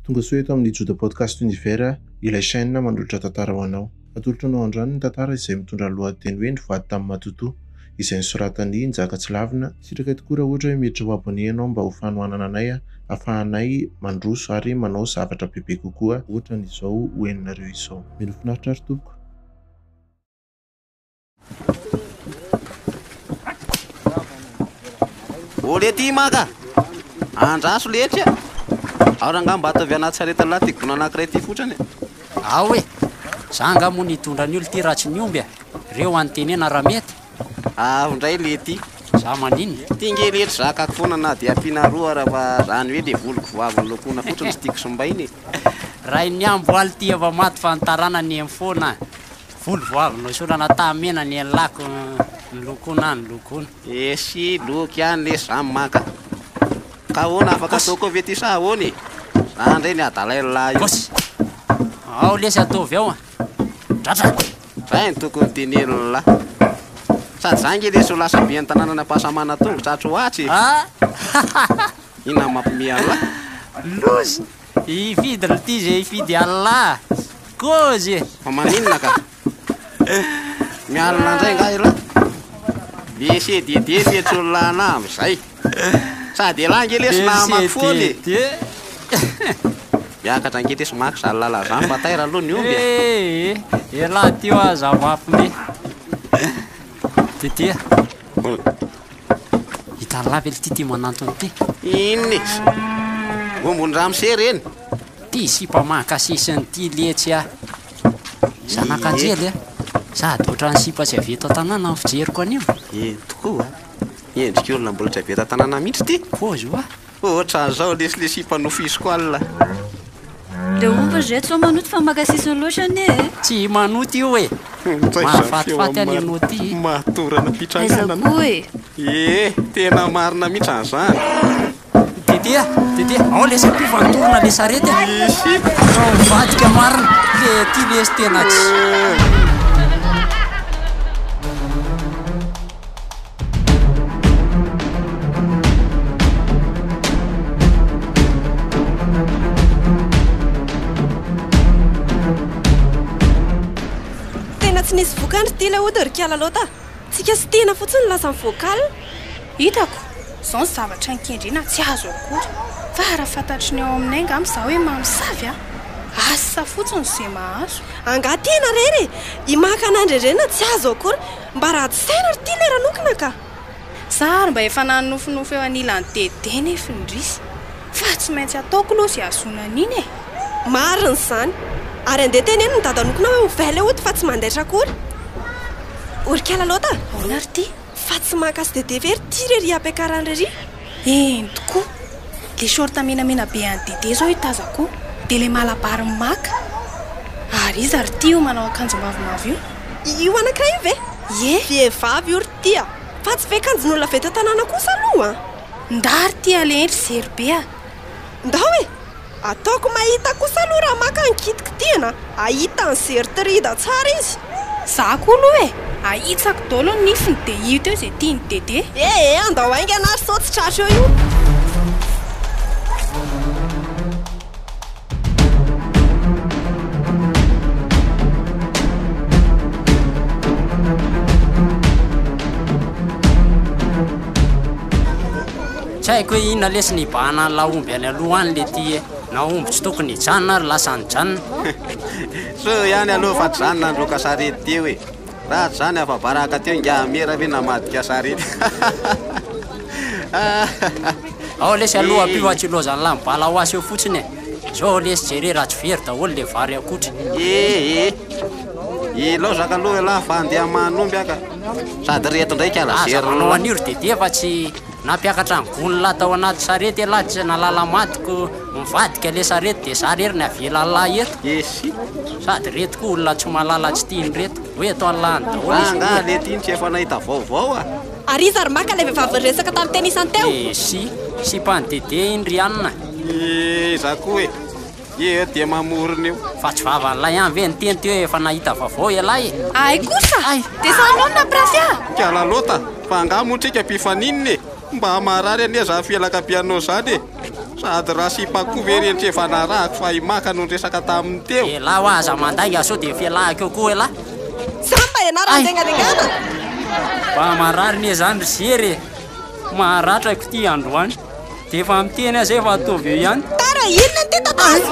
Tonga soa eto amin'ny Joda Podcast Univers, ilay chaîne manolotra tantara ho anao. Atolotra anao androany ny tantara izay mitondra ny lohateny hoe Ny voady tamin'i Matotoa, izay nosoratan'i Njaka Tsilavina. Sitraka tokoa raha ohatra hoe miditra ho abonné ianao mba ho fanohanana anay ahafahanay mandroso ary manao zavatra bebe kokoa ohatran'izao ho henonareo izao. Mino finaritra ary tompoko. Ô lety maka! Andraso letsy a! Ao rangahy mba ataovy anaty sarety lahy ty gona anankiray ty fotsiny e! Ao e! Za angaha moa nitondra ny olo ty raha tsy ny omby e! Reo antenena raha mety. Avy ndray lety. Za maninona? Ty nge letsy zakako foana na dia ampiana roa ara fa zany hoe le voloko vao avy nolokoina fotsiny tsy tiako simbaina e! Rainiambo aly ty efa maty fa ny taranany eny foana. Volo vao avy nohosorana taha mena ny lako nolokoina nolokoina. Esy loky ihany lesy za maka. Ka ahoana afaka atao koa ve ty sa ahoana e? Za ndray ny adalain'lah io. Kosy! Ao lesy ataovy ao a! Dratra! Zay no tokony tenenin'lah. Sady za nge lesy ho lasa ben'ny tanànan'i Ampasamana tongotra atsy ho atsy e! Ah! Inona no mampiomehy an'lah? Loza! Hifidy ry ty ze hifidy an'lah! Kôzy e! Fa maninona ka? Mialona indray nga elah? Le CDD fiantsoan'lah anah amizay. Sady elah nge lesy namako foana e! Miakatra ange lesy maka zany lala zany fa taira aloha ny omby e! Ee, elah ty hoa aza mampime. Dede a! Hitan'lah ve lty ty manantona ty? Inona e? Ombin-dramose reny? Ty sipa maka sisiny ty letsy a! Zanak'anjely a! Sady ohatran'ny sipa tsy avy eto an-tanàna ny fijeriko an'io. Eny tokoa a! Endrik'olona mbola tsy avy eto an-tanàna mihitsy ity. Pôzy oa! Ohatran'izao lesy le sipa nofisiko alina. Le omby ry reto sao manoto fa maka sisiny loatra anie e! Tsy manoto io e! Mahafatifaty anie anao ty e! Mahatorana Aiza fitranganana. koa e! Ee, tena marina mihitsy an'izany. Dede a! Dede a! Ao lesy ampio fa nitorona le sarety a! Isy. Sao mivadika marina le ty lesy tena tsy. Tena tsy nisy vokany ry ty le ody ry kiala lota. Tsika sy tiana fotsiny lasa ny vocal. Hitako, izao ny zavatra nikendrena tsy azo akory. Fa raha fantatry ny ao aminay angamba izaho hoe mamosavy a! Asa fotsiny izay mahazo. Angaha tiana rery e! I maka an'Andrendrena tsy azo akory. Mba ratsy saina ry ty le ranokina ka! Za ary mba efa nanofinofy eo anilan'i Dede nefa indrisy. Fa tsy maintsy ataoko aloha izay hahazoana an'iny e! Marina izany. Ary andeha teneno ny dadanokina hoe ovay le ody fa tsy mandaitra akory. Orikala Lota a! Ahoana ry ty? Fa tsy maka sy Dede ve ry ty re ry ampiakarana re ry? Eny tokoa! Le short menamena be an'i Dede zao io tazako io, dia le malabary maka. Ary iza ry ty io manao akanjo mavomavo io? Io anankiray io ve? Ie! Vehivavy io ry ty a! Fa tsy ve kanjon'olona avy eto an-tanàna kosa aloha an! Ndà ry ty aleha ry zery be a! Ndao e! Ataoko mahita kosa aloha raha maka ny kitikitihana ahita an'i Zertrida tsara izy. Za koa aloha e! Ahitsako daholo ny nifiny dia hita eo izay tian'i Dede. Ee, andao haingana ary sao tsy tratra eo io. Tsy haiko hoe inona lesy ny hibahanan'la omby any aloha any le ty e. Na omby tsy tokony hijanona ary lasa nijanona. Soa ihany aloha fa tsy zany nandroaka sarety teo e. Raha tsy zany afa-baraka teo ingahy Mera ve namadika sarety. Ao lesy aloha ampio fa tsy ilaozan'la mibala ho azy eo fotsiny e. Zao lesy jere raha tsy very daholo le vary akotry. E e. Ilaozako aloha ialahy fa andeha hamahan'omby aho ka. Sady reto indray kala Aza zeriny manao lahy. an'io ry Dede fa tsy nampiakatra ny gony lahy tao anaty sarety ialahy tsy nahalala madiko mivadika le sarety de za rery ny avelan'lahy eto. Esy. Sady reto koa olona tsy mahalala tsy tiany reto. Hoe eto an'lahy any daholo Za izy angaha roa. lety iny tsy efa nahita vaovao a. Ary iza ry maka ilay vehivavy niresaka tamin'ny tenisany teo? Esy. Sipan'i Dede iny ry anona. Iza koa e. Eo dia mamorona eo. Fa tsy vavan'ilay ihany ve niteny teo hoe efa nahita vaovao ialahy e? Hay kosa! Hay! Dia samy ao ny nampirafy ahy! Kala Lota, fa angaha moa tsika mpifaninona e? Mba maharary anie zany felaka be anao zany e! Sady raha sipa koa ve reny tsy efa narahako fa i Maka no niresaka taminy teo. Elah hoa aza mandainga sao dia fialahako eo koa elah. Za mba ianarana dingadingana. Mba marary ne zany ry Zery e! Maratra ko ty androany. Dia efa miteny aho zay fa ataovy eo ihany. Tara inona ny teta tazo?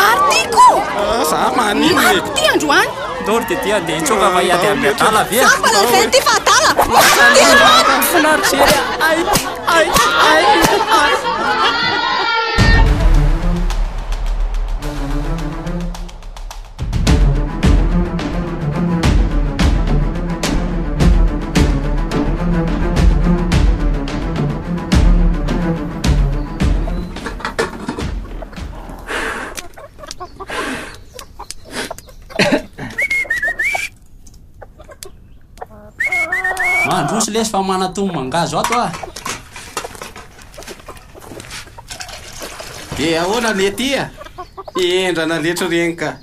Ary ty koa! Za maninona e? Mariko ty androany. Ndao ry Dede andeha hitsoaka fa hiady amin'ny adala ve? Za mba lazainy ty fa adala. Mariko ty androany. Finaritra Zery a! Ay! Ay! Ay! Ay! Mandroso lesy fa manatomo mangazo ato ah. Dia ahoana lety a? Hendrana letry reny ka.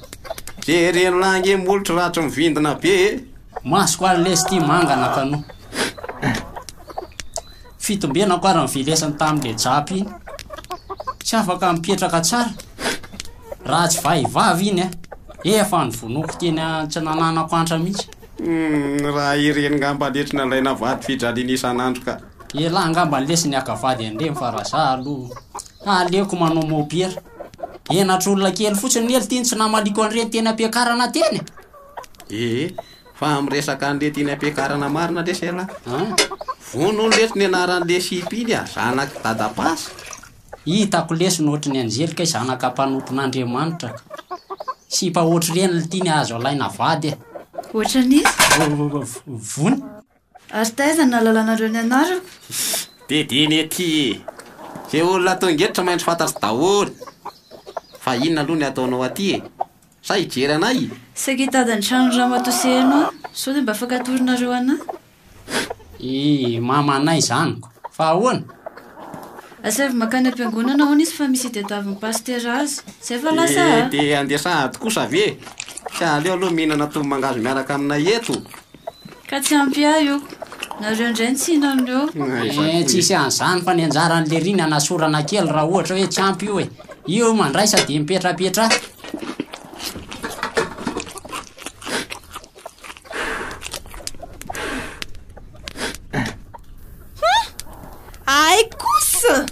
Jereny lahy ange molotro raha tsy mivindina be e. Masoko ary lesy ty mangana kanoa. Fitombenako ary ny velesany tamin'le japy iny. Tsy afaka mipetraka tsara. Raha tsy vahivavy iny a, efa novonoiko teny tsy nananako antra mihitsy. Humm, raha ireny ngamba letry nalaina vady fijaliana isan'andro ka. Elah angamba lesy ny haka vady an'ireny fa raha za aloha aleoko manao môbera. Henatr'olona kely fotsiny anie lty no tsy namaliako an'ireny teny am-piakarana teny e! Ee, fa miresaka an'le teny am-piakarana marina lesy elah. An? Vono hono lesy ny anaran'le sipa iny a, zanak'i Dadapasy. Hitako lesy ny ohatry ny anjely kay zanaka mpanompon'Andriamanitra ka. Sipa ohatr'ireny lty ny azo alaina vady e! Ohatran'iza? Vony. Ary taiza no nahalalanareo ny anarako? Didiny ety e! Ze olona tonga eto tsy maintsy fantatro daholo. Fa inona aloha ny ataonao aty e? Sa hijery anay? Saika hitady ny tranon'i Ramatoa Seheno aho. Sao dia mba afaka atoronareo anà? I mamanay izany ko. Fa ahoana? Asaivo mankany am-piangonana hono izy fa misy itadiavin'ny pasitera azy. Zay fa lasa a! Dia handeha sahady kosa ve? Tsy aleo aloha mihinana tonomangahazo miaraka aminay eto? Ka tsy ampy ahy io. Nareo indray no tsy hihinana eo. Eh, tsisy an'izany fa ny anjaran'i Lery ny hanasorana kely raha ohatra hoe tsy ampy io e. Io mandraisa dia mipetrapetraha. Hay kosa!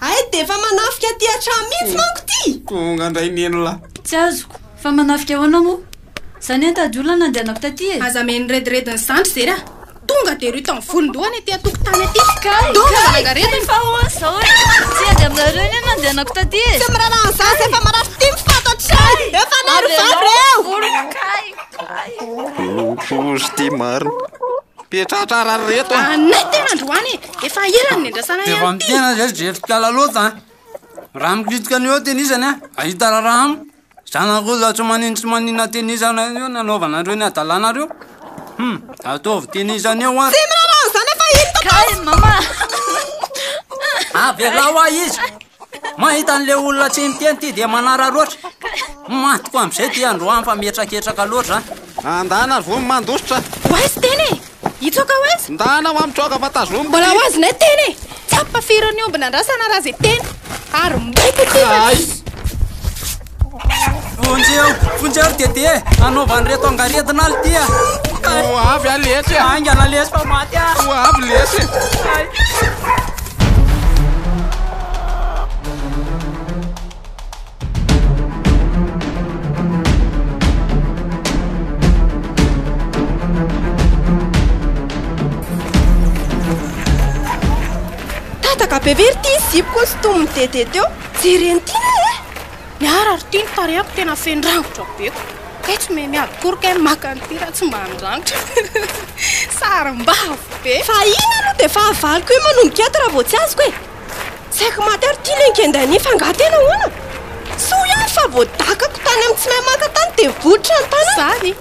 Hay dia efa manafika aty an-trano mihitsy manko ity! Tonga indray neny lah. Tsy azoko. Fa manafika ahoana moa? Za ne nitady olona nandehanako taty e! Aza meno rediredin'ny zandry zery a! Tonga dia reo tamin'ny volon-dohany aty an-tokotany aty. Kay! Tonga Kay! manangarediny. Fa ahoana izao e? Tsy ady aminareo anie nandehanako taty e! Tsy miraharaha an'izany izay fa marary ity ny fantatray! Efa nary vavy reo! Kay! Kay! Lokozy ity marina. Petratra ary reto a! Anay tena androany e! Efa ela no nendrasana Dia efa ihany ity. mitena zay jery mpiala loatra an. Raha mikitika an'io eo tenisany an, ahita raharaha aminy. Zanak'olona tsy manin tsy maninona tenisana eo ny anaovanareo ny adalanareo. Hum, ataovy tenisana eo ary. Tsy miraharaha an'izany efa iny Kay! Mama! Avelao ahy izy. Mahita an'ilay olona tsy miteny ity dia manararaotra. Matiko amin'izay ity androany fa mihetraketraka loatra a. Andana ry vony mandositra. Ho aiza tena e! Hitsoaka ho aiza? Ndana ho mitsoaka fa tazomiko. Mbola ho azonay tena e! Tsy ampafiry ny omby nandrasana raha izay tena. Ary maiko ity fa Ay. Vonjeo, vonjeo ry Dede e! Anaovan'ireto angaredina aly ity a! Ho avy aho lesy a! Haingana lesy fa maty aho! Ho avy lesy! Ay. Tataka be ve ry ty ny zipoko ny sintomin'i Dede teo? Jereny ty re e! Miara ry ty ny tarehako tena feno rangotra be ko. Kay tsy mahay miady kory kay maka an'ity raha tsy mba handrangotra. Sarim-bavy be. Fa iny aloha dia fahavaloko io manomboka eto raha vao tsy azoko e! Saiky maty ary ity le nkendainy iny fa angaha tena ahoana? Soa ihany fa voadakako tany amin'ny tsy mahay maka tany dia votra ny tanako. Zany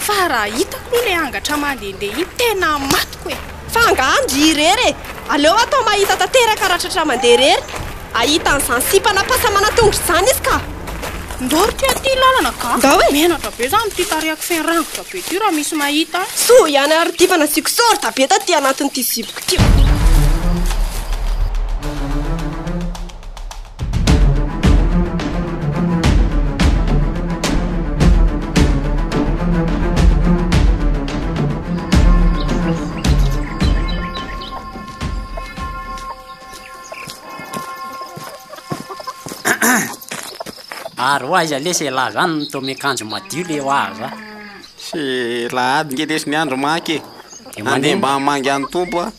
fa raha hitako aloha le angatra mandehandeha iny tena matiko e! Fa angaha ndry irery e! Aleo atao mahita tanteraka raha tratra mandeha irery. Hahita an'izany sipa nampasamana tongotra izany izy ka! Ndao ry ty aty lalana ka! Ndao e! Menatra be za amin'ity tarehako feno rangotra be ity raha misy mahita ahy. Soa ihany ary ity fa nasiako sorta be taty anatin'ity zipoko ity. Ary ho aiza lesy elah zany no toa miakanjo madio le ho aza? Sy lahady nge lesy ny andro maka e. Dia Andeha manino? mba hamangy an'ny Tompo aho.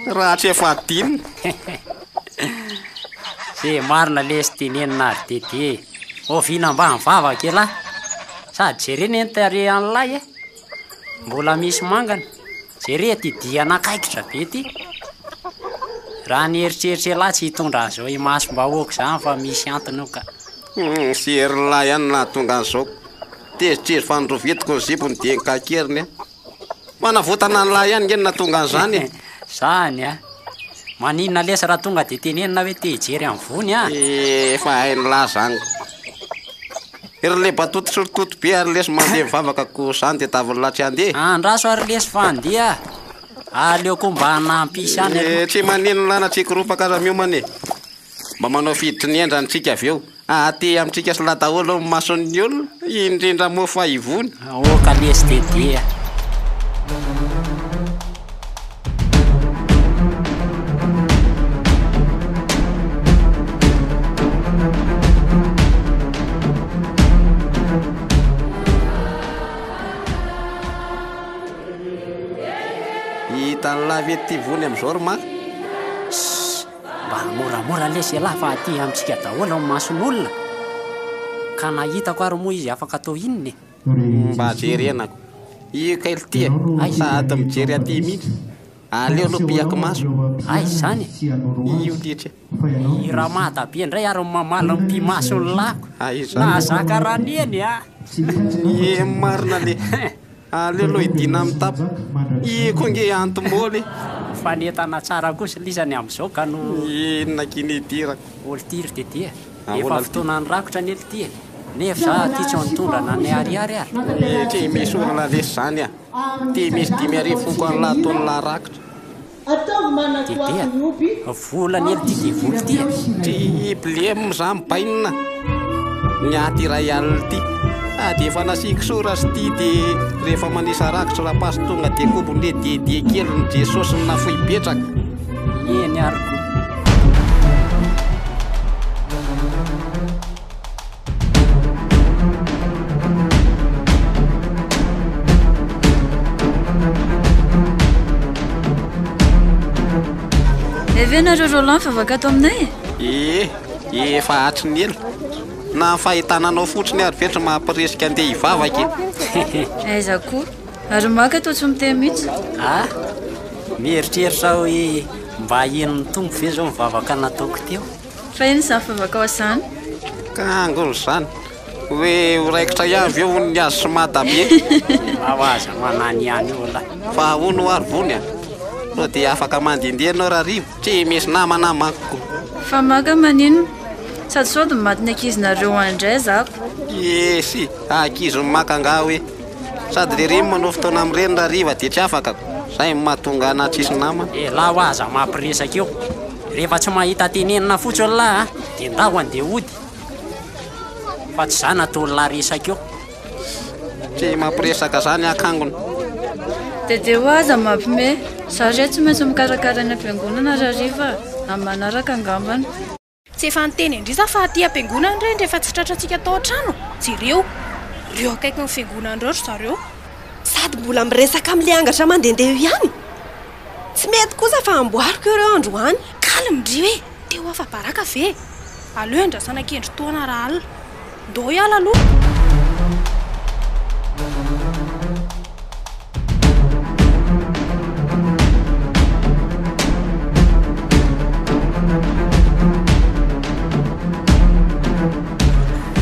Raha tsy efa adinona. Ze marina lesy tenenina ry Dédé e. Oviana mba mivavaka elah? Sady jereo ne ny tarehan'ilay e. Mbola misy mangana. Jereo ity diana akaikitra be ity. Raha ny eritreritr'elah tsy hitondra an'izao imasom-bahoaka izany fa misy antony io ka. Hum, sy herin'lah ihany no nahatonga an'izao. Tezitrezy fa norovietiko ny zipony dia nikakeriny aho. Fanavotana an'lah ihany nge no nahatonga an'izany e. Zany a! Maninona lesy raha tonga dia tenenina hoe te hijery an'i Vony a! Efa hain'lah zany. Ry le batoto sy ry toto be ary lesy mandeha mivavaka ko zany dia davin'lah tsy handeha. Andraso ary lesy fa handeha a! Aleo koa mba hanampy isa any aloha. Eh, tsy maninona na tsy hikoropaka aza miomana e! Mba manao fiditry ny hendrany tsika avy eo. Aty amintsika sy lah daholo ny mason'ny olona, indrindra moa fa i Vony. Aoka lesy Dédé a! Hitan'lah ve ity Vony amin'izao ry Maka? Sss! Mba moramora lesy ialahy fa aty amintsika daholo ny mason'olona ka na hitako ary moa izy afaka atao inona e? Mba jerena ko. Io kay lty e! Aiza? Sady mijery aty mihitsy. Aleo aloha pihako maso. Aiza izany e? Io letsy e! I Ramada be indray ary mamaly ny pimason'ny lako. Aiza? Nahazaka raneny a! Ie marina le. Aleo aloha hidiana amin'ny tapa. Io koa nge antom-bola e. Mifanentana tsara kosa lisany amin'izao ka no. Inona akia ny hidirako. Olo-ty ry Dédé a. Ahoana Efa ity? fotoanan'ny rakotra anie lty e. Nefa za aty tsy nitondra na ny ariary ary. Eh, tsy misy olona lesy zany a. Ty misy 5000 foko an'lah ataon'lah rakotra. Dédé a, vola anie lty devoly ty e. Tsy blem zany bainina. Ny aty 1000 ity. Sady efa nasiako soratra ity de rehefa manisa rakitra rapasy tonga de kobony le Dédé kely ny Jesosy ny nafoy betraka. Eny ary ko. Hevenareo Roland fa vaka ato aminay e? Ee, efa hatry ny ela. Na ny fahitana anao fotsiny ary ve tsy mampirisika andeha hivavaka e? Aiza koa. Ary maka toa tsy miteny mihitsy. Ah, mieritreritra aho hoe mba henon'ny Tompo ve izao ny vavaka nataoko teo? Fa inona izany vavakao izany? Ka angony izany. Hoe ho raikitra ihany ve hono ny azy sy Mada be? Ao aza manany ihany io lahy. Fa hono ho ary Vony a? Sao dia afaka mandehandeha ianao rahariva? Tsy misy namana manko. Fa maka maninona? Sady sao dia matin'ny ankizinareo any indray zako. Esy, ankizy maka angaha hoe. Sady le reny manao fotoana amin'ireny rahariva dia tsy afaka. Zay no mahatonga anah tsisy namana. Elah hoa aza mampiresaka eo. Rehefa tsy mahita tenenina fotsiny lah a, dia ndao andeha hody. Fa tsy za nataon'lah resaka eo. Tsy mampiresaka zany aho kangona. Dédé hoa aza mampime. Za re tsy maintsy mikarakara any am-piangonana rahariva a, amin'ny manaraka angambany. Tsy efa niteny an-dry za fa aty am-piangonana ireny rehefa tsy tratrantsika tao an-trano? Jereo! Ireo akaikin'ny fiangonana ireo ry zareo. Sady mbola miresaka amin'ilay angatra mandehandeha io ihany? Tsy mety kosa fa amboariko ireo androany. Calme ndry hoe! Te ho afa-baraka ve? Aleo andrasana kendry tohana rahalina. Ndao hiala aloha.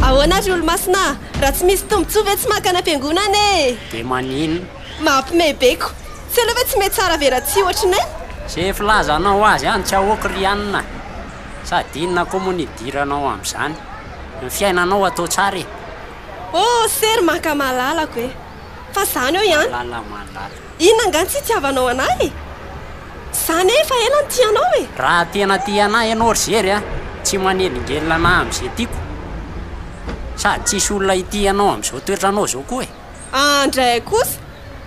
Ahoana ry olomasina a! Raha tsy misy tombontsoa ve tsy mankany am-piangonana e! Dia maninona? Mampime be ko! Tsy aleo ve tsy mety tsara veratsihy ohatrinay? Ze filazanao azy any tsy ahoako ry anona. Sady inona koa moa ny idiranao amin'izany? Ny fiainanao atao tsara e! Oh sery maka malalako e! Fa zany eo ihany. Malala malala. Inona angaha ny tsy itiavanao anah e? Za anie efa ela no tia anao e! Raha tena tia anah ianao ry Zery a, tsy manelingelina anah amin'izay tiako. Sady tsisy olona hitia anao amin'izao toetranao izao koa e! Andray kosa!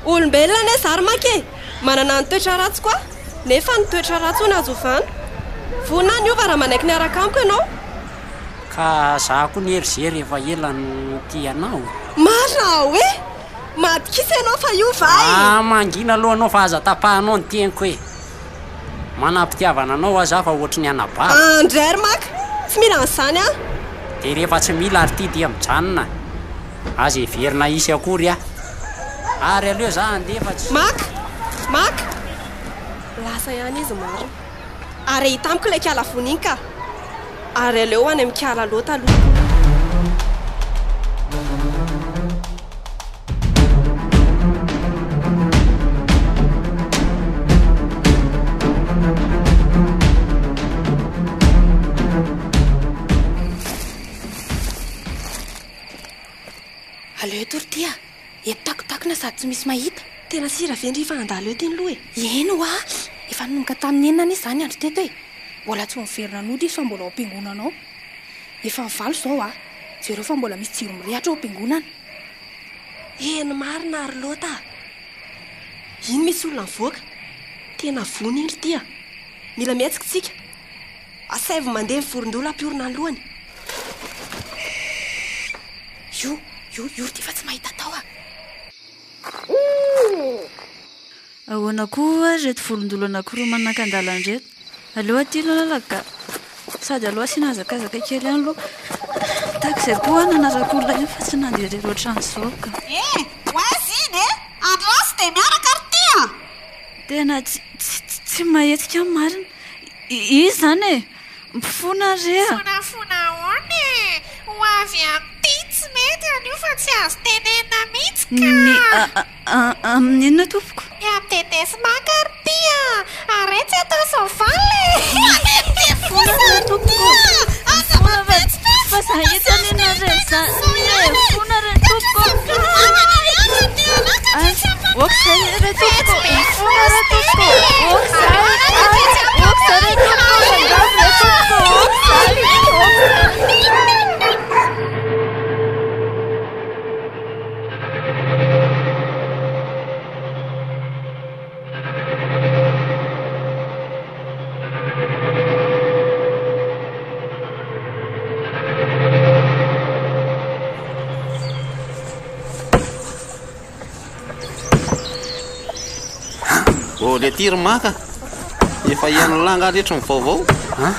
Olombelona anie za ry Maka e! Manana ny toetra ratsiko aho, nefa ny toetra ratsy hono azo ovana. Vonona ny hiova raha manaiky ny hiaraka amiko ianao. Ka za koa ne ry zery efa ela no tia anao e. Marina ao e! Matokisa ianao fa io va e! Ah, mangina aloha anao fa aza tapahanao ny teniko e! Manam-pitiavana anao aho za fa ohatry ny anabavy. Andray ry maka! Tsy mila an'izany aho. Dia rehefa tsy mila ary ity dia mijanona. Aza heverina hisy akory aho. Ary aleo za handeha fa tsy. Maka! Maka! Lasa ihany izy marina. Ary hita amiko ilay kiala vony iny ka! Ary aleo any amin'ny kiala lota aloha. Aleo eto ry ty a! Eto takotakona sady tsy misy mahita. Tena sira ve ndry fa handalo eto iny loha e? Eny hoa! Efa nanomboka tamin'ny enina anie izaho niandry teto e! Mbola tsy miverina nody izy fa mbola ao am-piangonana ao. Efa valo izao a! Jereo fa mbola misy jiro mirehitra ao am-piangonana. Eny marina ry Lota a! Iny misy olona mivoaka. Tena vono iny ry ty a! Mila mihetsika isika. Asaivo mandeha ny vorondolo hampiorina ny lohany. Io, io, io ry ty fa tsy mahita atao a! Ahoana koa ary ireto volon-dolo anankiroa manakan-dalana ireto? Aleo aty aloha lalako ka. Sady aleo asiana hazakazaka kely ihany aloha. Tahaka izay koa aho nanaraka olona ihany fa tsy nandeha irery ohatran'izao ka. Eh! Ho aiza iny eh? Andraso dia miaraka ry ty a! Tena tsy, tsy, tsy mahetsika aho marina. Iza izany e? Mifona re a! Mifonafona ahoana e? Ho avy amin'ity tsy mety anio fa tsy azo tenenina mihitsy ka! Ny amin'ny inona tompoko? Ny amin'ny Dede sy Maka ry ty a! Ary re tsy atao soavaly e! Mifona re tompoko! Mifona fa fa za etsy anie nareo izany e! Mifona re tompoko! Ay, ok zay re tompoko! Mifona re tompoko! Ok zay! Ay, ok zay re tompoko! Miangavy re tompoko! Ok zay! Ok zay! Oh, le ty ry maka. Efa henon'ny lahy angaha retry ny vaovao? An?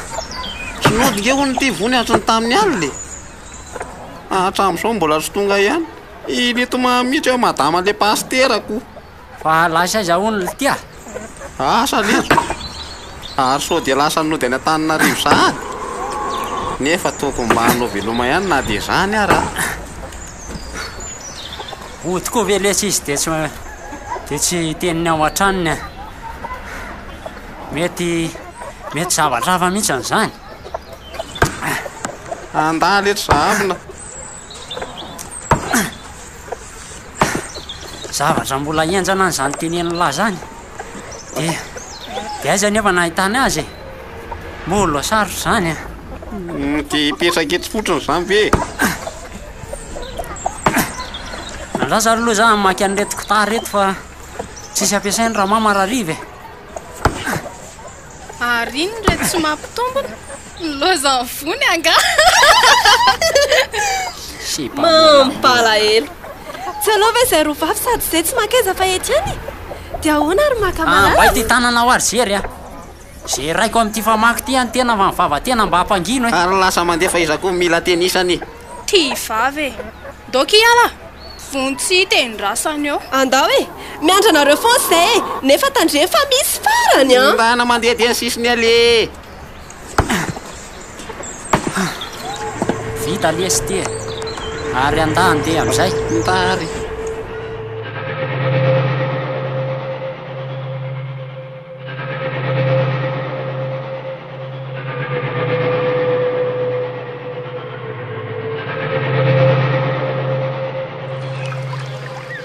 Tsy nody nge hono ity vony hatry ny tamin'ny alina e. Hatramin'izao mbola tsy tonga ihany. Ireto mahamitra eo madama le pasitera ko. Fa lasa aiza hono lty a? Asa lery. Ary sao dia lasa nody any Antananarivo sahady? Nefa tokony mba hanao veloma ihany na dia izany ara. Hody koa ve lesy izy dia tsy dia tsy teniny ao an-tranony a? Mety mety zavatra hafa mihitsy an'izany. Andà letsy zahavina. Zavatra mbola henjana an'izany tenenin'lah zany. Dia dia aiza nefa nahitany azy e? Mbola sarotra izany a. Dia hipetraka eto fotsiny izany ve e? Andraso aloha za hamaky an'ireto gitara ireto fa tsisy ampiasainy ramama rahariva e. Ary iny re tsy mampitombina, ny lozan'ny vony angaha. Sipa mbola Mampalahelo. Tsy aleo ve izay roa vavy sady izay tsy mankaiza fa ety ihany e? Dia ahoana ry maka Ah, malala? mbay ty tanana ho ary jery a. Ze raiko amin'ity famaky ty an tena fa mivava tena mba ampangino e. Ary lasa mandefa iza koa mila tenisany e. Ty vavy e. Ndao ki hiala. Vony tsy hita e ny rasany eo. Andao e! Miandry anareo foana izay e! Nefa tandremo fa misy farany an! Ndana mandeha dia ny sisiny aleha e! Vita lesy ty e! Ary andà andeha amizay. Ndà ary.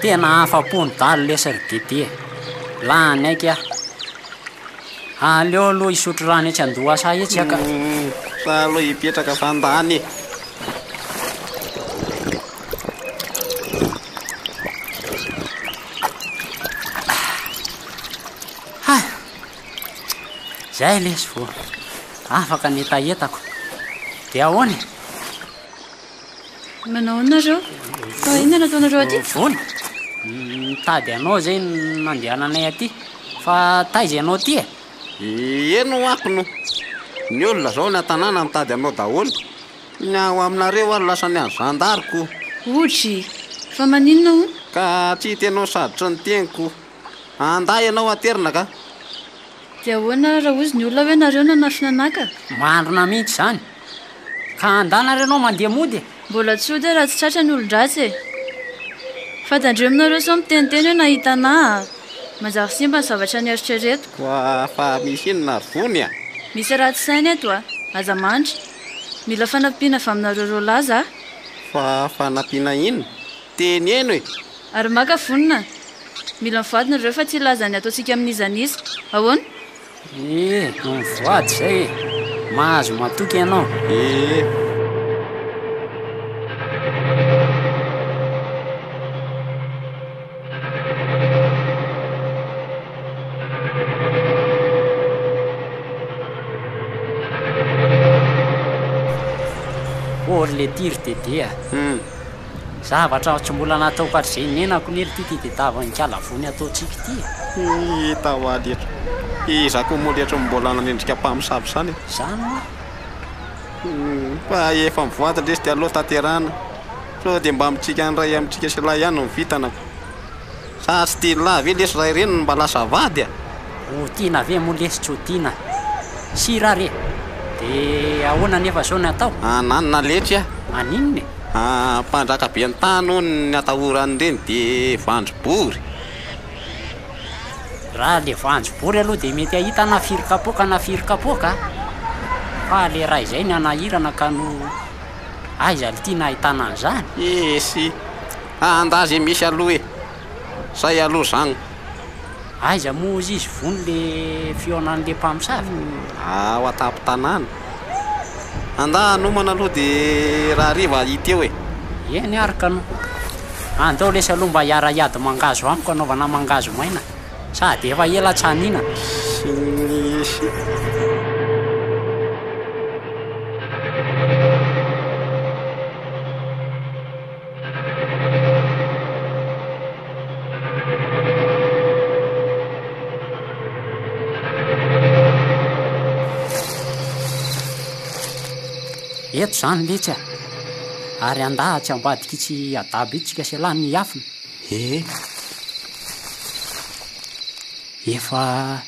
Tena afa-po ny dalo lesy ry Didi e! Lany aiky aho. Aleo aloha hisotro rano etsy an-dohasaha etsy aho ka. Sa aloha hipetraka fa andany e! Hay! Zay lesy vao afaka ny hetahetako. Dia ahoana e? Manao ahoana nareo? Fa inona no ataonareo aty? Vony, mitady anao izay no nandehananay aty. Fa taiza ianao aty e? Eny ho ako no. Ny olona izao any an-tanàna mitady anao daholo. Ny ao aminareo ary lasa ny an'ny zandary ko. Odry! Fa maninona hono? Ka tsy hita ianao sady tsy niteny ko. Andahy ianao aterina ka. Dia ahoana raha hozy ny olona hoe nareo nanafina anah ka? Marina mihitsy izany. Ka andana ary ianao mandeha mody e! Mbola tsy hody aho raha tsy tratra ny olon-dratsy e! Fa tandremo nareo sao miteniteny hoe nahita anah a! Manjary simba ny zavatra nieritreretiko. Koa fa misy inona ry Vony a? Misy ratsy saina eto a! Aza mandry. Mila fanampiana avy aminareo roalahy za. Fa fanampiana inona? Teneno e! Ary maka vonona. Mila mivoady nareo fa tsy hilaza ny ataontsika amin'iza n'iza. Ahoana? Eh, mivoady izay e! Mahazo matoky ianao. Eh. Ô ry letia ry Dédé a! Zavatra tsy mbola nataoko hatrizay nenako ne ry ty tedavin kala vony ataontsika ity e! Hita ho ahy letry. Iza koa moa letry no mbola nanendrika mpamosavy izany e? Izany hoa. Fa efa mivoady lesy dia aleo tanterahina. Sao dia mba amintsika ny iray amintsika sy lahy ihany no vintana ko. Sa tsy tian'i lahy ve lesy raha ireny no mba lasa vady a? Ho tiana ve moa lesy tsy ho tiana? Sira ary e! De ahoana anefa zao ny atao? Ananona letsy a! Maninona e? Mpanjaka be ny tany hono ny atahoran'ireny de vandrobory. Raha le voanjobory aloha de mety ahita na firy kapoaka na firy kapoaka a! Fa le raha izay ny hanahirana ka no aiza lty no ahitana an'izany? Esy! Andahy ze misy aloha e! Zay aloha zagny. Aiza moa ozy izy vony le fihaonan'le mpamosavy? Ao an-tampon-tanàna. Andahy hanomana aloha de rahariva hita eo e! Eny ary ka no. Andao lesy aloha mba hiara-hiady mangahazo amiko hanaovana mangahazo maina. Sady efa ela tsy haninana. Sy ny sy. Eto izany letsy a! Ary andaha atsy ambadik'itsy adabo itsy tsika sy ialahy ny hiafina. Ee. Efa,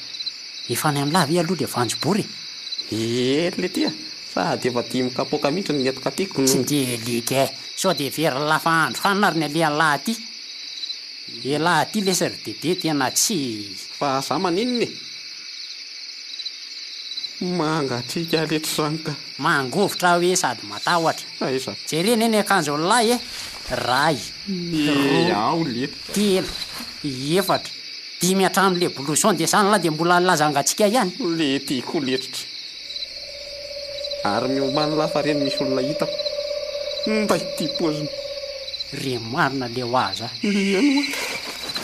efa any amin'lah ve aloha le voanjobory e? Ee ry letia, sady efa dimy kapoaka mihitsy no nentiko aty ko. Tsy dia alika e! Sao dia very lafa andro hanina ary ny alehan'lah aty? Elah aty lesy ry Dédé tena tsy. Fa za maninona e? Mangatsiaka letsy zany ka. Mangovitra aho e sady matahotra. Aiza? Jerena eny akanjon'lah e! Ray, roa, Ao lety. telo, efatra, dimy hatramin'le blouson dia zany lah dia mbola hilaza hangatsiaka ihany? Lety koa letsitra. Ary miomany lah fa reny misy olona hitako. Nday ty poziny. Re marina le ho aza. Eny oa.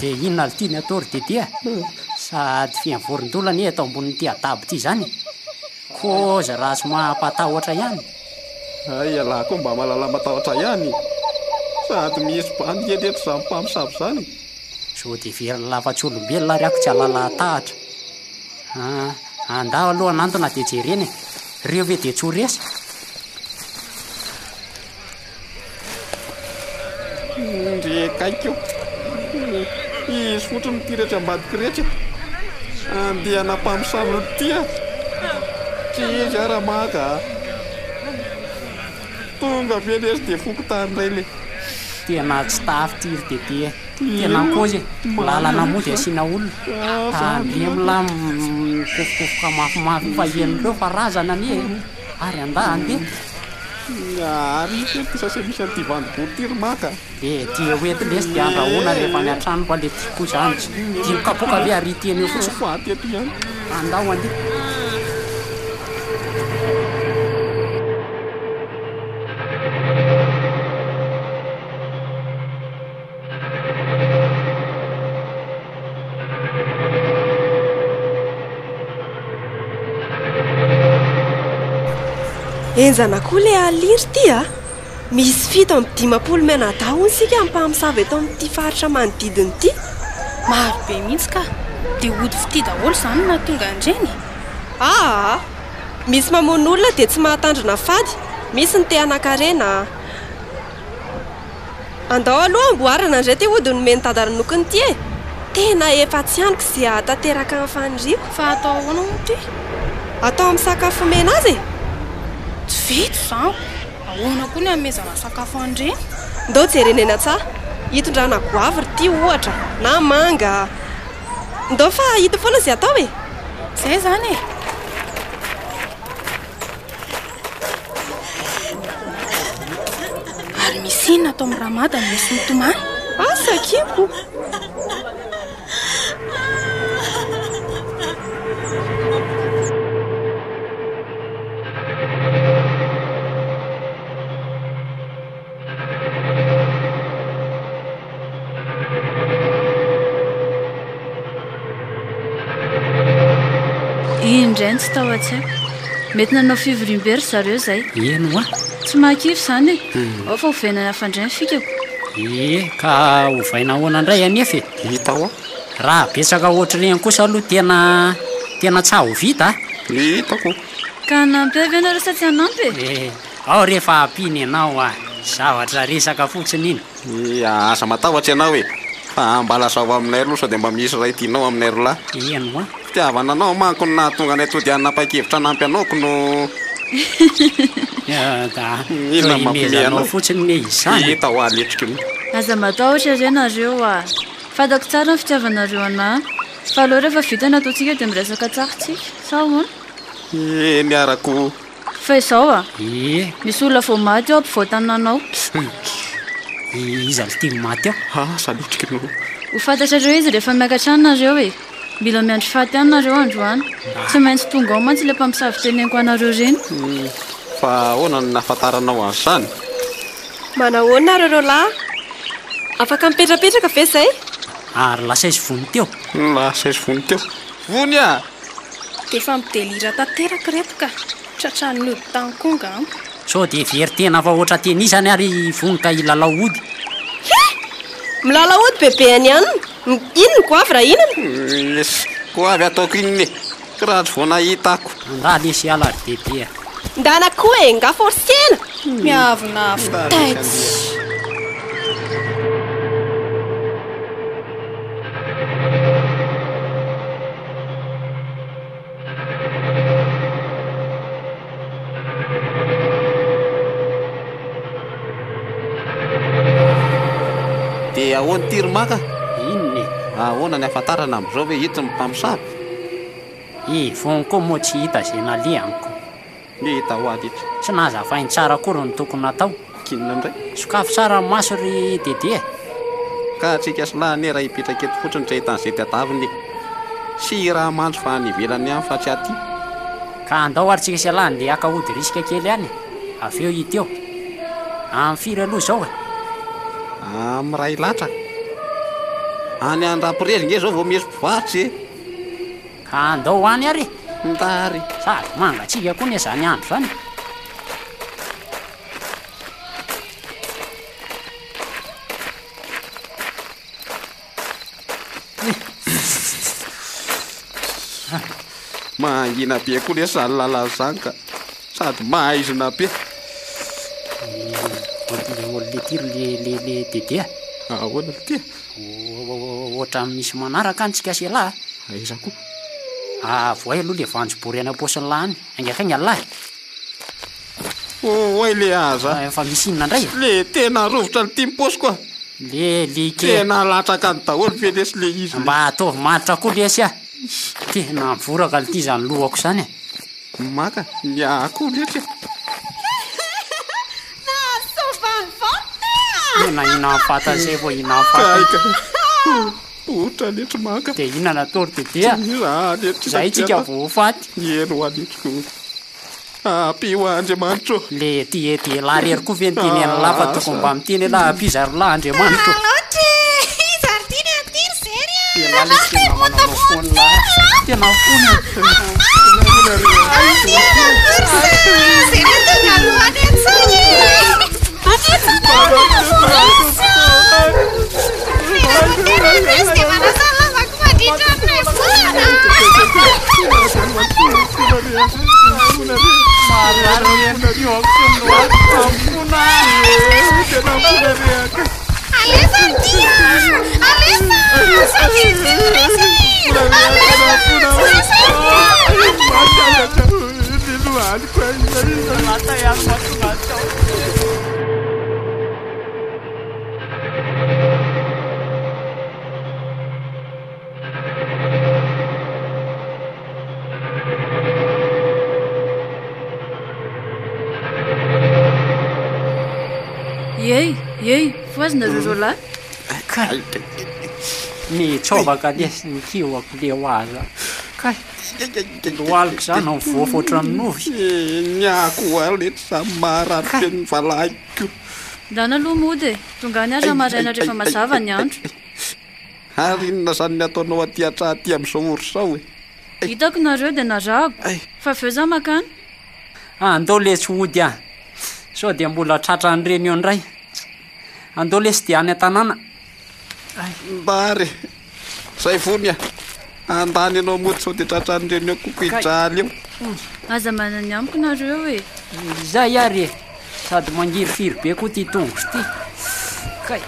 De inona lty ny atao ry Dédé a? Sady feno vorondola anie eto ambonin'ity adabo ity izany e! Kôzy raha tsy mampatahotra ihany. Hay ialahy koa mba mahalala matahotra ihany e! Sady misy bandy kely eto izany mpamosavy izany e! Sao dia very lava tsy olombelona ary ako tsy halala tahatra. Ah, andao aloha hanantona dia jerena e! Reo ve dia tsy ho resy? Ndry akaiky io. Izy fotsiny ity rehetra ambadika rehetra. Andiana mpamosavy ity a. Tsy izy ara maka a. Tonga ve lesy dia fokontany indray le. Tena tsy tafy ty ry Dédé e. Tena ankozy e. Lalana mody asiana olona. Tandremo lah mikofokofoka mafimafy io fa henon'ireo fa razana anie e. Ary andahy andeha. Ary ity ity sase misy an'ity vandibory ity ry maka. Le dia ho ety lesy dia andrahoina rehefa any an-trano fa le tiako izany tsy dimy kapoaka ve ary ity anio fotsiny. Faty eto ihany. Andao andeha. Henjana koa le alina ry ty a! Misy 57 mianadahy hono isika ny mpamosavy eto amin'ity faritra manodidina ity. Maro be mihitsy ka! Dia ody fitia daholo izany no nahatonga an'ireny e? Aa! Misy mamono olona dia tsy mahatandrina fady, misy ny te hanan-karena a! Andao aloha amboarana indray ity ody nomen'i Dada Ranokiny ity e! Tena efa tsy andriko izay hahatanteraka ny faniriako. Fa atao ahoana hono ity? Atao amin'ny sakafo omena azy e! Tsy vita izany! Ahoana koa ny hanomezana sakafo an'ireny? Ndao jerena eny an-tsaha. Hitondrana goavy ry ity ohatra, na manga. Ndao fa hita foana izay atao e! Izay izany e! Ary misy inona ato amin'ny Ramada no misy mitomany? Asa akia-ko! Iny indray no tsy tao an-tsaiko. Mety nanao fivoriambe ry zareo izay. Eny hoa. Tsy mahakivy izany e. Ao fa ovaina ny hafa indray ny fikako. Ie, ka ovaina ahoana indray anefa e? Hita hoa. Raha betsaka ohatr'ireny kosa aloha tena tena tsa ho vita a! Hitako. Ka hanampy ahy ve nareo sa tsy hanampy e? Eh, ao re fa ampiana ianao a! Zavatra resaka fotsiny iny. Ia, aza matahotra ianao e! Fa mba lazao aminay aloha sao dia mba misy iray tianao aminay roa lahy. Eny hoa. Fitiavana anao manko no nahatonga anay tody hanapa-kevitra hanampy anao ko no. Da Inona no mampimehy tohimezanao anao? fotsiny ne izany e. Hita hoa letriko io. Aza matahotra re nareo a! Fantako tsara ny fitiavanareo anah. Fa aleo rehefa vita ny ataontsika dia miresaka tsara tsika. Sa ahoana? Eny arako. Fa izao a! Ie. Misy olona vao maty ao ampovoan-tanàna ao. Iza ry ity maty ao? Asa letriko no. Ho fantatrareo izy rehefa miakatra any nareo e! Mila miandry faty any nareo androany. Tsy maintsy tonga ao mantsy ilay mpamosavy teneniko anareo ireny. Fa ahoana no nahafantaranao an'izany? Manahoana nareo roalahy? Afaka mipetrapetraka ve zay? Ary lasa izy vony teo. Lasa izy vony teo. Vony ah! Dia efa midelira tanteraka ireto ka. Tratran'ny ody tany koa angamba. Sao dia very tena fa ohatra tena izany ary i Vony ka hilalao ody. He! Milalao ody bebe any anona. Inn ny goavy raha inona? Yes, goavy ataoko inona e? Raha tsy vao nahita ako. Angaha lesy hiala ry bebe a. Ndana koa e, nga forcena! Miavonavon taitsy. Dia ahoana ity ry Maka? Inona e? Ahoana ny ahafantarana amin'izao hoe ito ny mpamosavy? I Von koa moa tsy hita izay nalehany ko. Hita ho ahy eto. Tsy nahazavainy tsara akory ny tokony natao. K'inona indray? Sokafy tsara ny maso ry Dédé e! Ka antsika sy lahy anie raha hipetraka eto fotsiny tsy ahita an'izay tadiavina e! Sy raha manjo fa any ivelany ihany fa tsy aty. Ka andao ary tsika sy ialahy andeha haka ody risque kely any e! Avy eo hita eo. Amin'ny firy aloha izao e? Amin'ny iray latra. Any Andrapirezy nge izao vao misy mpivarotra e! Ka andao ho any ary e! Nda ary. Sady mangatsiaka koa anie izany andro izany e! Mangina be koa lesy zany lalana zany ka. Sady maizina be. Le ty ry le le le Dédé a. Ahoana ry ty? Ohatran'ny misy manaraka any tsika sy elah a. Aiza koa? Avoay aloha le voanjobory any am-paosin'lah any. Haingankaingana lah e. Oay le aza. Fa misy inona indray e? Le tena rovitra ny tim paosiko a. Le like. Tena latsaka any daholo ve lesy le izy. Mba ataovy maharitra koa lesy a. Tena mivoraka lty izany lohako izany e. Maka ny ahy koa lesy a. Nahazo soavaly vao tea. Tena hinan'ny fatany zay vao hinan'ny fatany. Kay ka. Otra letsy maka. Dia inona natao ry Dédé a? Tsy mira letsy. Zay tsika vao ho faty. Eny ho aletsiko. Ampio ahy Andriamanitra ô. Le ty ety elah rery koa ve niteny an'lah fa tokony mba miteny elah ampio zary lah Andriamanitra ô. Loatra e! Iza ary ty ny an'ity ry Zery a! Elah lesy tena manao foana lah. Tena foana. Zery tonga aloha any an-tsaina e! Alefa ry ty a! Alefa! Saika tsy resy! Alefa! Tsy resy Ey, ey, fohazy nareo roalahy. Kay, nitsôbaka lesy ny kihoko le ho aza. Kay, lohaliko zany mivoafo ohatran'ny ovy. Ny ahy koa letsy zany maharary be ny valahiko. Ndana aloha mody e, tonga any aho raha maraina rehefa mazava ny andro. Ary inona izany ny ataonao aty an-tsaha aty amin'izao ora izao e? Hitako nareo dia narahako, fa avy eo za makany. Andao lesy hody ah! Sao dia mbola tratran'ireny eo indray. Andao lesy dia any an-tanàna. Mbary e! Zay vony ah! Andany ianao mody sao dia tratran'ireny eo koa hijaly eo. Aza manana ny amiko nareo e! Izay ary e! Sady mangirifiry be koa ity tongotro ity. Kay.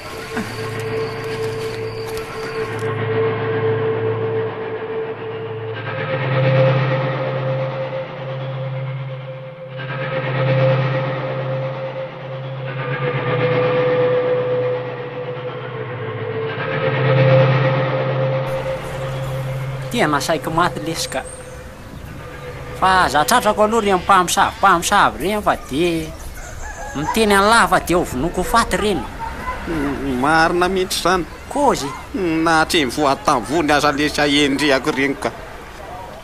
Tena saiky maty lesy ka. Fa aza tratrako aloha reny mpamosavy mpamosavy reny fa de miteny an'lah fa de ho vonoiko ho faty reny. Marina mihitsy izany. Kôzy. Na tsy mivoha tamboho aza lesy ahendrehako reny ka.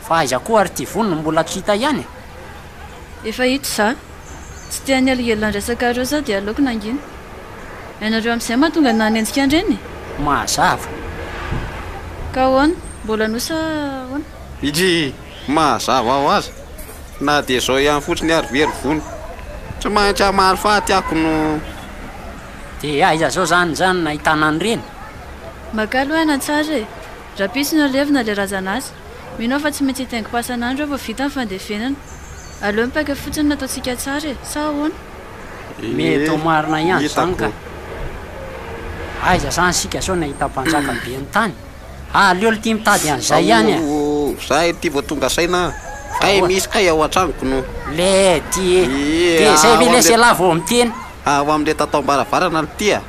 Fa aiza koa ary ty vono no mbola tsy hita ihany e? Efa hita za. Tsy te hanelingelina ny resakareo za dia aleoko nangina. Ianareo amin'izay mahatonga ny nanenjika an'ireny e? Mazava. Ka ahoana? Mbola hanohy sa ahoana? Ity, mazava ho azy, na dia izao ihany fotsiny ary ve ry vony? Tsy maintsy hamaly faty ako no. Dia aiza izao izany izany nahitana an'ireny? Maka aloha aina tsara e! Rahampitso no alevina ilay razana azy. Mino aho fa tsy maintsy hitaingim-pasana andro eo vao vita ny fandevenana. Aleo mipaika fotsiny no ataontsika tsara e! Sa ahoana? Mety ho marina ihany izany ka. Aiza izany isika sao nahita mpanjaka be ny tany? Aleo lty mitady an'izay ihany e! Aooo, za ity vao tonga saina a! Kay misy kay ao an-tranoko no. Le ty e! Dia izay ve lesy ialahy vao miteny? Ao amin'ilay tataom-baravarana lty a!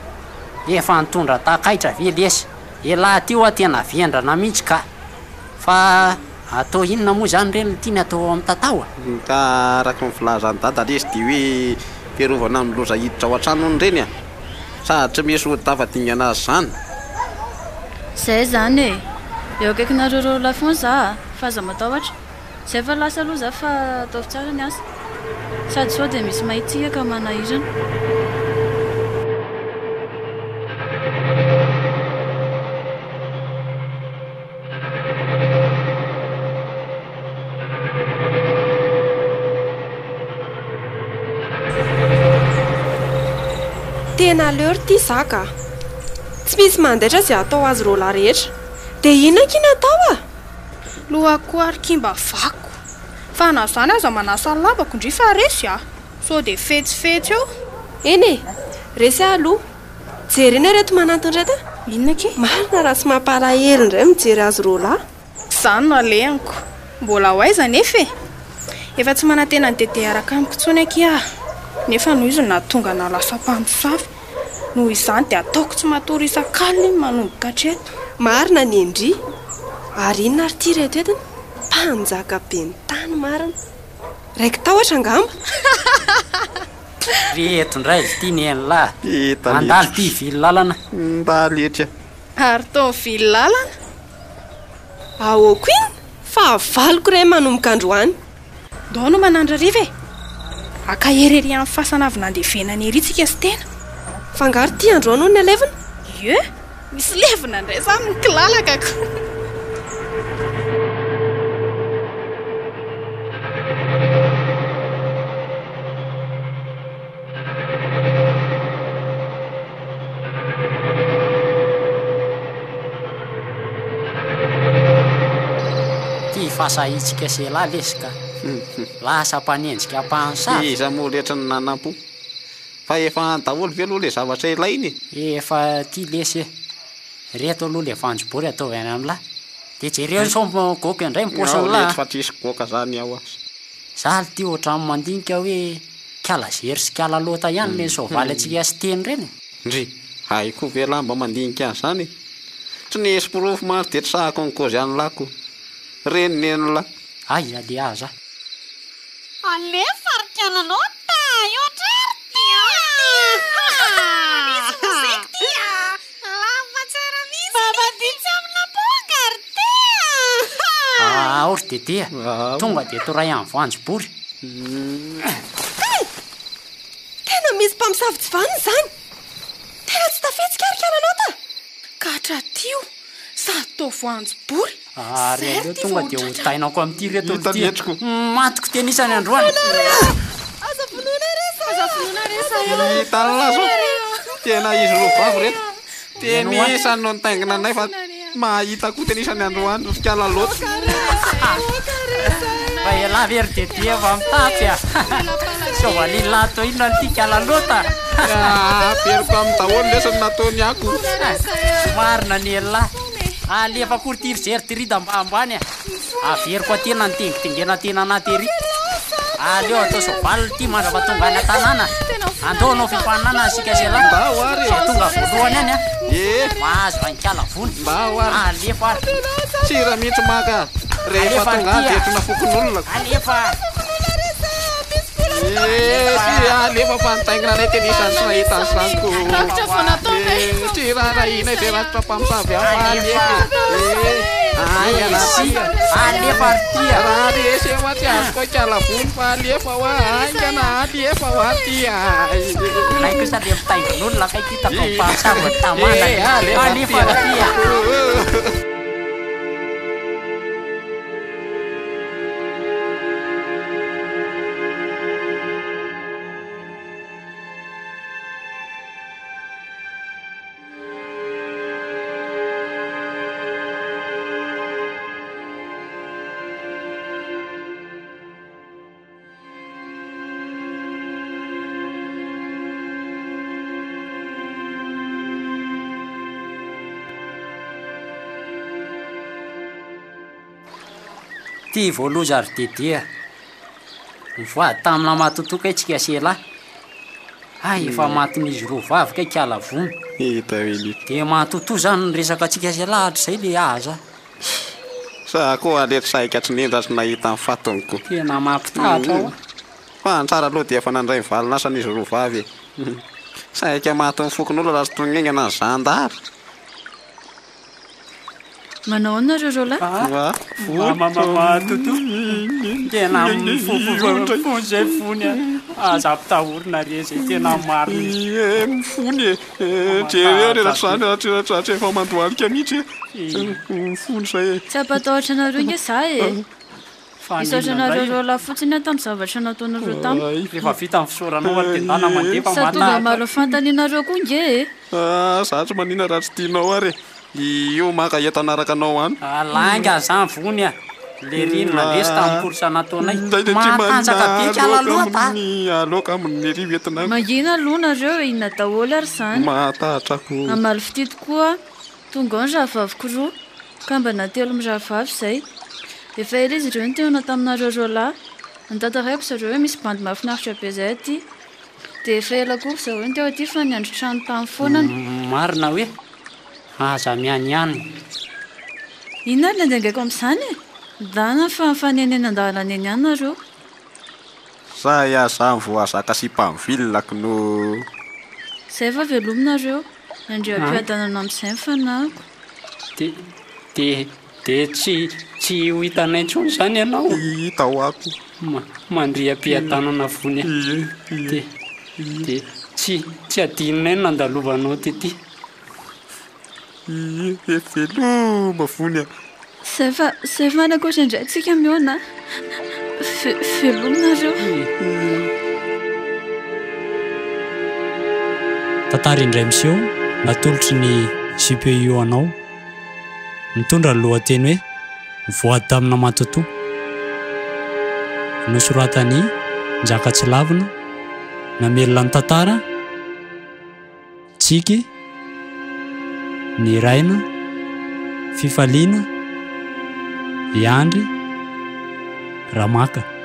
Efa nitondra takaitra ve lesy? Elah ty hoa tena vendrana mihitsy ka! Fa atao inona moa izany re no tiany atao ao amin'ny tatao a? Ka araka ny filazan'i dada lesy dia hoe fiarovana amin'ny loza hiditra ao an-trano hono ireny a! Sady tsy misy ody tafadingana azy izany. Zay izany e! Eo akaikinareo roalahy foana za a! Fa aza matahotra. Zay fa lasa aloha za fa ataovy tsara ny asa. Sady sao dia misy mahita tsika ka manahirana. Tena leo ry ty za ka! Tsy misy mandaitra izay atao azy roalahy rehetra. Dia inona akia ny atao a? Lohako ary ki mba vakiko. Fa na zany aza manasa ny lambako ndry fa resy a! Sao dia fetsifetsy eo. Eny e! Resy aho aloha. Jerena ireto manantona ireto a! Inona akia? Marina raha tsy mampalahelo indray mijery azy roalahy. Izany no alehako. Mbola ho aiza anefa e! Efa tsy manantena an'i Dédé hiaraka amiko intsony akia aho. Nefa noho izy no nahatonga anah lasa mpamosavy. Noho izany dia ataoko tsy matory isak'alina iny manomboka hatreto. Marina ny ndry! Ary inona ary ity ireto entiny? Mpanjaka be ny tany marina! Raiki-tahotra angamba? Reto indray izy ity nen'lah. Mandalo ity hivily lalana. Ndalo etry a. Ary toa mivily lalana. Ahoako iny? Fahavaloko ireny manomboka androany. Ndao no manandra hariva e! Haka hery ery amin'ny fasana avy nandevenana ery tsika sy tena. Fa angaha ry ty androany hono ny alevina? Ie! Misy levona indray izany ny kilalakako. Ty fahasahiantsika sy elah lesy ka. Lasa mpanenjika mpanosavy. Iza moa rehetra no nanampo? Fa efa any daholo ve aloha le zavatra ilaina e? Efa aty lesy e. Reto aloha le voanjobory ataovy any amin'lah. De jereo sao migoaka indray ny paosin'lah a. Fa tsisy goaka zany ao aza. Za aloha ty ohatran'ny mandinika hoe kala zery sy kala lota ihany le soavaly antsika sy teny ireny e. Ndry, hay koa ve lah mba mandinika an'izany e? Tsy nisy porofo mantsy de tsy sahako nikozy an'lah ko. Reny nen'lah. Aiza le aza? Alefa ry kala lota, eo hatrary ty a! Misy mozika ty a! Lava tsara mihitsy. Mamandihy tsy amin'amponga ry ty a! Ao ry Dede a! Tonga dia toray amin'ny voanjobory. Kay! Tena misy mpamosavy tsy vanona izany! Tena tsy tafihetsika ry kala lota! Ka hatratio sady toa voanjobory. Ary Zay aleo ry ty tonga vao dia ho tratra. tainako amin'ity reto Hita ity. ny hetriko. Matiko tenisany androany. Aza vonoina re zay a! Aza vonoina re zay a! Hitan'lah zao. Tena izy roa vavy reto. Tenisany no nitaingina anay fa mahita koa tenisany androany ry kala loatra. Fa elah ve ry Dede efa mitapy a! Soavalin'lah toa inona ity kala loatra? Averiko aminy daholo lesy ny nataony ako. Marina ny elah. Alefa koa ry jery ty rida mba ambany a! Averiko aty na nitengitengena tena anaty ery. Aleo atao soavaly ity mandrapa tonga any an-tanàna. Andao hanao fifaninanana isika sy elah. Ndao ary e! Izay tonga voalohany any a! Ee! Mahazo an'ikala vony. Ndao ary. Alefa ary. Tsira mihitsy maka. Rehefa Alefa tonga any ry dia ty a! entina fokonolona. Alefa! Ee, tsy alefa fa nitaingina anay teny isan'ny sy nahita an'izany ko. Rakitra vao nataonay. Ee, tsy raharahianay izay rakitra mpamosavy hafa alefa e. Ee, haingana Sy, aty. alefa ry ty a! Raha resy eo tsy azoko ikala vony fa alefa hoa, haingana alefa hoa ty a. Ilay kosa le mitaingin'olona akaiky hitako ny mpamosavy ny tamana. Ee, alefa ry Alefa ry ty a! Ty vao loza ry Dede a! Nivoady tamina matotoa kay tsika sy elah. Hay efa matin'izy roa vavy kay kala vono. Hita Willy. Dia matotoa zany ny resaka antsika sy elah hatrizay le aza. Sa koa letsy saika tsy nendra tsy nahita ny fatiny ko. Tena mampitahatra hoa. Fa ny tsara aloha dia efa nandray ny valin'asany izy roa vavy e. Saika matin'ny fokonolona raha tsy tonga haingana ny zandary. Manao ahoana nareo roalahy? Mama mama Toto. Tena mifofofofo zay fony a. Aza ampitahorina re zay tena marina izy. Ie, mifony e. Jereo re raha zany raha raha efa mandohalika mihitsy e. Mifony zay e. Tsy hampatahotra anareo nge za e. Fa Misaotra n'inona anareo indray? roalahy fotsiny aho tamin'ny zavatra nataonareo tamiko. Rehefa vita ny fisaoranao ary dia ndana mandeha fa Sady tonga matahatra. maro fanontanianareo koa nge e. Ah, za tsy manina raha tsy tianao ary e. Io maka entana araka anao any. Ah, lainga zany vony a. Le rino nandresy tamin'ny course nataonay. Ndray dia tsy Matanjaka be manina kala aloaka loata. amin'ny aloaka amin'ny rivo entina any. Mangina aloha nareo e, inona daholo ary izany? Mahatahotra ko. Hamaly fitia tokoa aho. Tonga ao ny rahavaviko roa, kambana telo mirahavavy izay. Efa ela izy ireo nitehona taminareo roalahy. Notantaraiko zareo hoe misy bandy mahafinaritra be izay aty. Dia efa ela koa ry zareo no teo aty fa niandry trano tany foana. Marina hoe aza mianiany. Inona ary ny andaingaiko amin'izany e? Ndana fa mifanenena an-dalana eny ihany nareo. Zay aza voazaka sipa mivil kno. Zay fa velomy nareo. Andriampiadanana amin'izay ny fanahiko. De de de tsy tsy ho hitanay intsony izany ianao? Hita ho ako. Ma mandriam-piadanana vony a. De de tsy tsy adinonay ny nandalovanao tety. Ie, veloma vony a. Zay fa zay fa ankoatra indray tsika mihaona a. Ve veloma nareo. Tantara indray miseho natolotry ny GPU anao. Mitondra ny lohateny hoe Voady tamina matotoa. Nosoratan'i Njaka Tsilavina, namelona ny tantara. Tsiky, Niraina, Fifaliana, Viandry, Ramaka.